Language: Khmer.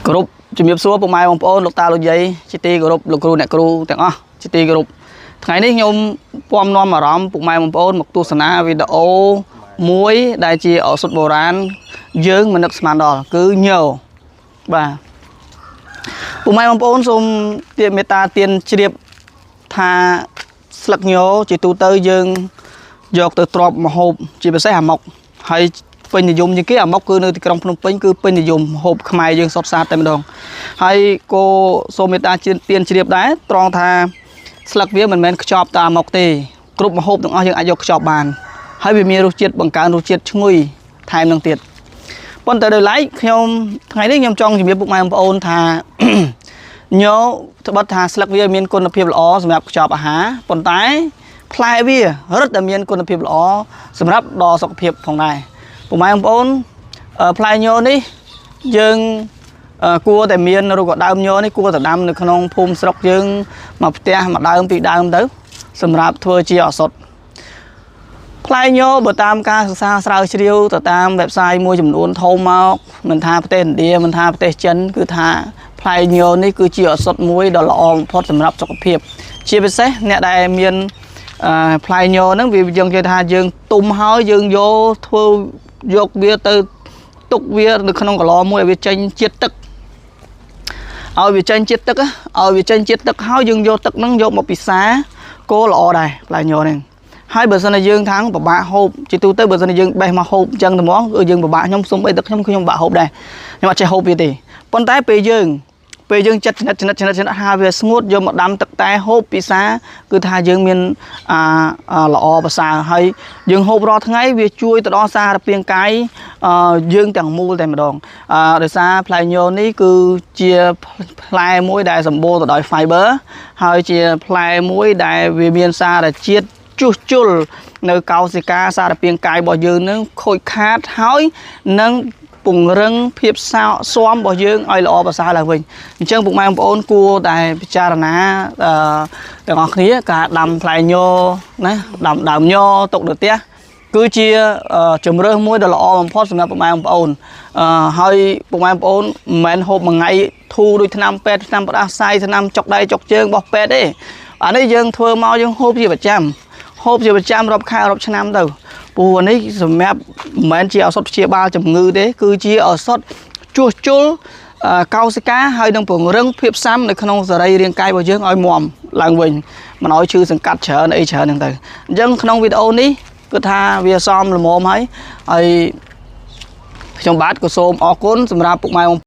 គោរពជំរាបសួរពុកម៉ែបងប្អូនលោកតាលោកយាយជាទីគោរពលោកគ្រូអ្នកគ្រូទាំងអស់ជាទីគោរពថ្ងៃនេះខ្ញុំពំនាំអារម្មណ៍ពុកម៉ែបងប្អូនមកទស្សនាវីដេអូមួយដែលជាឱសថបុរាណយើងមិននឹកស្មានដល់គឺញបាទពុកម៉ែបងប្អូនសូមទានមេត្តាទានជ្រាបថាស្លឹកញជាទូទៅយើងយកទៅទ្រាប់ម្ហូបជាពិសេសអាម៉ុកហើយពេញនិយមជាងគេអាម៉ុកគឺនៅទីក្រុងភ្នំពេញគឺពេញនិយមហូបខ្មែរយើងសុទ្ធសាធតែម្ដងហើយក៏សូមមេត្តាទានជ្រាបដែរត្រង់ថាស្លឹកវាមិនមែនខ្ចប់តាមអាម៉ុកទេគ្រប់ម្ហូបទាំងអស់យើងអាចយកខ្ចប់បានហើយវាមានរសជាតិបង្កើនរសជាតិឈ្ងុយថែមនឹងទៀតប៉ុន្តែដោយឡែកខ្ញុំថ្ងៃនេះខ្ញុំចង់ជម្រាបពុកម៉ែបងប្អូនថា ញត្បិតថាស្លឹកវាមានគុណភាពល្អសម្រាប់ខ្ចប់អាហារប៉ុន្តែផ្លែវារឹតតែមានគុណភាពល្អសម្រាប់ដល់សុខភាពផងដែរពុកម៉ែបងប្អូនផ្លែញនេះយើងគួរតែមានឬក៏ដើមញនេះគួរតែដាំនៅក្នុងភូមិស្រុកយើងមកផ្ទះមួយដើមពីរដើមទៅសម្រាប់ធ្វើជាឱសថផ្លែញបើតាមការសិក្សាស្រាវជ្រាវទៅតាម website មួយចំនួនធំមកមិនថាប្រទេសឥណ្ឌាមិនថាប្រទេសចិនគឺថាផ្លែញនេះគឺជាឱសថមួយដ៏ល្អបំផុតសម្រាប់សុខភាព ជាពិសេសអ្នកដែលមានផ្លែញហ្នឹងវាយើងគេថាយើងទុំហើយយើងយកធ្វើយកវាទៅទុកវានៅក្នុងកឡមួយឲ្យវាចេញជាតិទឹកឲ្យវាចេញជាតិទឹកឲ្យវាចេញជាតិទឹកហើយយើងយកទឹកហ្នឹងយកមកពិសាគោល្អដែរផ្លែញហ្នឹងហើយបើសិនជាយើងខាងពិបាកហូបជាទូទៅបើសិនជាយើងបេះមកហូបអញ្ចឹងតែហ្មងគឺយើងពិបាកខ្ញុំសុំអីទឹកខ្ញុំខ្ញុំពិបាកហូបដែរខ្ញុំអត់ចេះហូបវាទេប៉ុន្តែពេលយើងចិត្តច្និតច្និតច្និតច្និតហើយវាស្ងួតយកមកដាំទឹកតែហូបពិសាគឺថាយើងមានអាល្អប្រសើរហើយយើងហូបរាល់ថ្ងៃវាជួយទៅដល់សារពាង្គកាយយើងទាំងមូលតែម្ដងដោយសារផ្លែញនេះគឺជាផ្លែមួយដែលសម្បូរទៅដោយ fiber ហើយជាផ្លែមួយដែលវាមានសារជាតិជួសជុលនៅកោសិកាសារពាង្គកាយរបស់យើងនឹងខូចខាតហើយនឹងពង្រឹងភាពសោស៊ាំរបស់យើងឲ្យល្អប្រសើរឡើងវិញអញ្ចឹងពុកម៉ែបងប្អូនគួរតែពិចារណាអឺទាំងអស់គ្នាការដាំផ្លែញណាដាំដើមញទុកនៅផ្ទះគឺជាជំរើសមួយដ៏ល្អបំផុតសម្រាប់ពុកម៉ែបងប្អូនហើយពុកម៉ែបងប្អូនមិនមែនហូបមួយថ្ងៃធូរដូចថ្នាំពេទ្យថ្នាំផ្ដាសាយថ្នាំចុកដៃចុកជើងរបស់ពេទ្យទេអានេះយើងធ្វើមកយើងហូបជាប្រចាំហូបជាប្រចាំរាប់ខែរាប់ឆ្នាំទៅព្រោះអានេះសម្រាប់មិនមែនជាឱសថព្យាបាលជំងឺទេគឺជាឱសថជួសជុលកោសិកាហើយនឹងពង្រឹងភាពស៊ាំនៅក្នុងសរីរាង្គកាយរបស់យើងឲ្យមាំឡើងវិញមិនឲ្យឈឺសង្កាត់ច្រើនអីច្រើនហ្នឹងទៅអញ្ចឹងក្នុងវីដេអូនេះគឺថាវាសមល្មមហើយហើយខ្ញុំបាទក៏សូមអរគុណសម្រាប់ពុកម៉ែបង